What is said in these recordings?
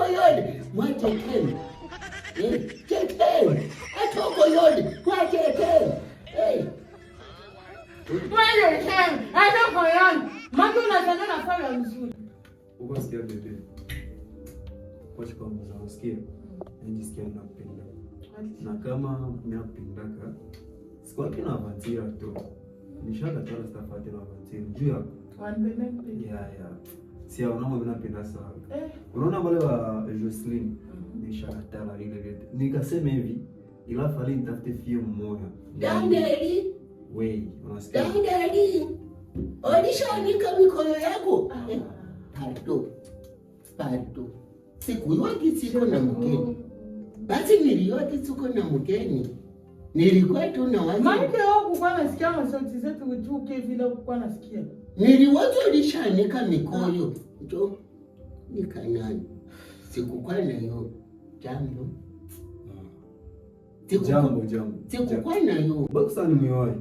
Atoko yole mwateteni. Eh, teteni. Atoko yole mwateteni. Eh. Wewe shem, atoko yole. Maki unazana na fara mzuri. Uko sikia bebe. Kwa kwanza usikie. Nijisikia nakupenda. Na kama nakupendaka, sikuwa na aventure tu. Nishakatala sitafati na aventure juu yako. Wanipenda mpenzi. Yeah. Si unaona mimi napenda sana. Eh. Unaona wale wa Jocelyn, nishakatala lile vyote. Nikasema hivi, ila fali nitafute fille mmoja. Danieli, Wei, unasikia? Danieli. Olishanika mikono yako. Eh, pardon. Pardon. Siku siko na mgeni. Basi niliyote siko na mgeni. Nilikuwa tu na wazo. Maki wao kukuwa nasikia masauti zetu juu ke vile kukuwa nasikia. Niliwaza ulishanika mikoyo. Njo nikanani. Sikukuwa nayo jambo. Jambo, jambo. Sikukuwa nayo. Bako sana nimewahi.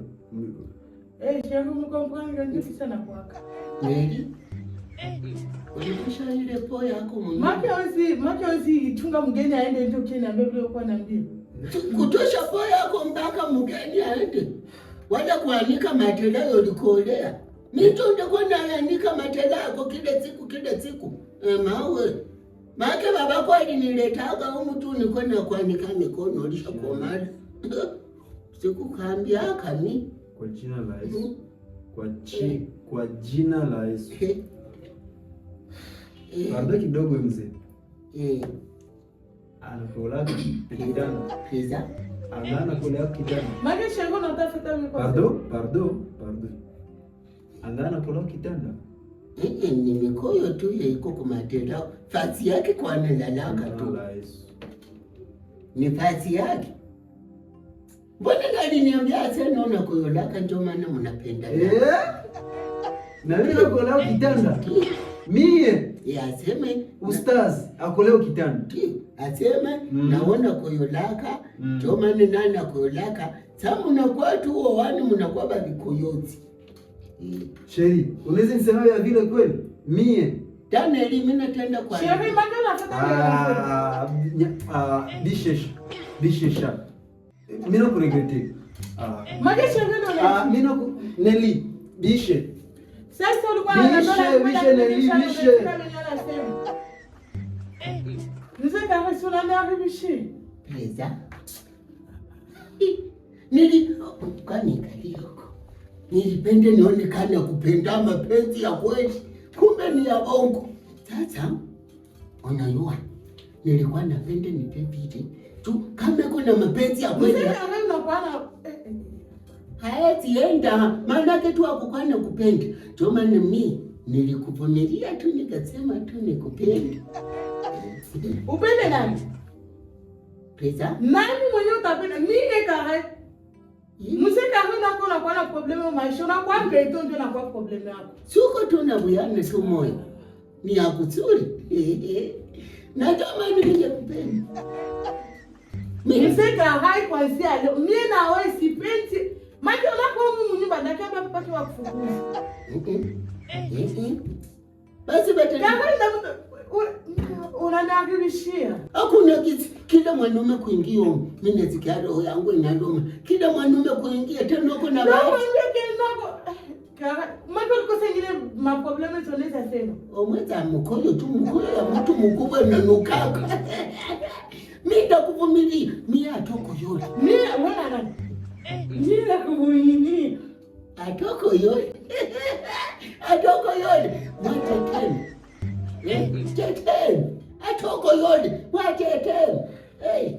Eh, shengu mkomprendre ndio kisa na kwaka. Neli. Ulikusha ile po yako mwenyewe. Maki hawezi chunga mgeni aende ndio kile niambia vile ulikuwa niambia. Kutosha po yako mpaka mgeni aende. Wala kuanika matela ulikolea. Mito ndikuwa naanika matela yako kila siku kila siku. E, mawe. Make babako aliniletaga humu tu nilikuwa na kuanika mikono ulishakomala. Sikukambia kami. Kwa jina la Yesu. Kwa jina la Yesu. Eh. Eh. Pardon kidogo mzee. Eh. Anakulaka kijana. Pesa. Angana kula kijana. Maki shengu unatafuta mimi kwa. Pardon, pardon, pardon. Angana kula kitanda. Eh, eh, ni mikoyo tu iko kumatela. Fasi yake kwa analalaka tu. Jina la Yesu. Ni fasi yake. Mbona aliniambia asema naona kuyolaka ndio maana mnapenda. Eh? Na mimi nakolea kitanda. Mie Eh, aseme ustaz akoleo kitanda. Ndio, aseme naona kuyolaka ndio maana nani akuyolaka. Sasa mnakuwa tu wani mnakuwa babikoyozi. Eh. Chérie, unaweza nisema ya vile kweli? Mie Danieli mimi natenda kwa Chérie, maki unatafuta mimi. Ah, ah, bishesha. Bishesha. Mimi nakuregrete. Ah. Maki shengu ndio. Ah, mimi naku Nelly, bishe. Sasa ulikuwa Bishe, bishe, Nelly, bishe. Mzee Karesi unaniharibishia. Pesa. Nili kwani kalioko. Nilipende nionekane kupenda mapenzi ya kweli, kumbe ni ya bongo. Sasa unajua nilikuwa napenda nipepite tu kama kuna mapenzi ya kweli Mzee Karesi unakuwa na eh, eh. haezi enda, maanake tu akukwana kupenda. Ndio maana mimi nilikuvumilia tu nikasema tu nikupende. Upende nani? Pesa? Nani mwenye utapenda? Mimi Karesi. Mzee Karesi unakuwa unakuwa na problème maisha, unakuwa mbeto ndio unakuwa problème yako. Suko tunabuyana tu moyo ni ya kuzuri na ndio maana ningekupenda mimi. Mzee Karesi kuanzia leo mimi na wewe sipendi. Maki unakuwa humu nyumba na kama mpaka wa kufukuza. Basi bete Karesi unaniharibishia. Hakuna kitu kila mwanaume kuingia humu, mimi nasikia roho yangu inaluma. Kila mwanaume kuingia tena uko na bahati. Maki ulikosa ingine maproblème tunaweza sema. Omweza mkoyo tu mkoyo ya mtu mkubwa inanukaka. Mimi nitakuvumilia. Mimi atoko yote. Mimi wewe nani? Mimi nakuvumilia. Atoko yote. Atoko yote. Mwateteni. Eh, teteni. Atoko yote. Mwateteni. Hey.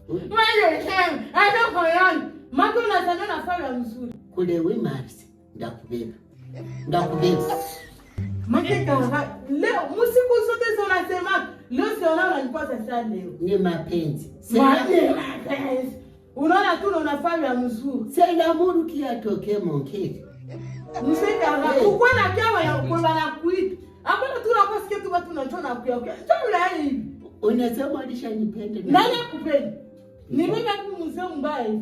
Wewe shem, atoko yote. Maki unazana na fara mzuri. Kule we Mars ndakubeba. Ndakubeba. Maki Karesi leo msiku zote unasema leo siona unanipata sasa leo. Ni mapenzi. Maki mapenzi. Unaona tu unafanya mzuri. C'est l'amour qui a toqué mon cœur. Mzee Karesi, uko na kama ya kwa na kuita. Hapana tu unakuwa sikia tu watu unajua na kuya. Njoo la hivi. Unasema walishanipenda na Nani akupenda? Ni mimi hapo mzee mbaya.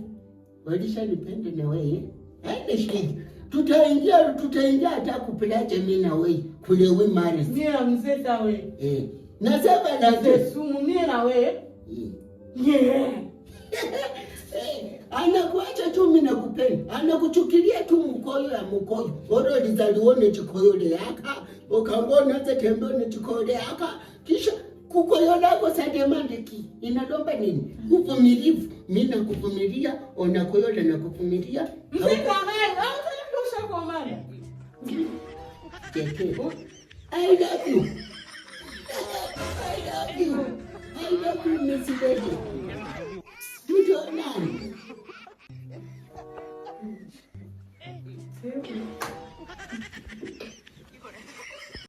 Walishanipenda na wewe. Haina shida. Tutaingia hata kupelaje mimi na wewe kule we Mars. Mimi na mzee sawa wewe. Eh. Na Saint-Valentin. Sumu mie na wewe. Yeah. Anakuacha tu, mimi nakupenda, anakuchukilia tu mkoyo ya mkoyo oro lizalione chikoyo leyaka ukangona tembone chikoyo leyaka kisha kukoyo lako sademandiki inalomba nini? Uvumilivu. Mimi nakuvumilia, onakoyola nakuvumilia. Mzee Karel, au tena kwa mama. Tete. I love you. I love you. I love you, Miss Lady.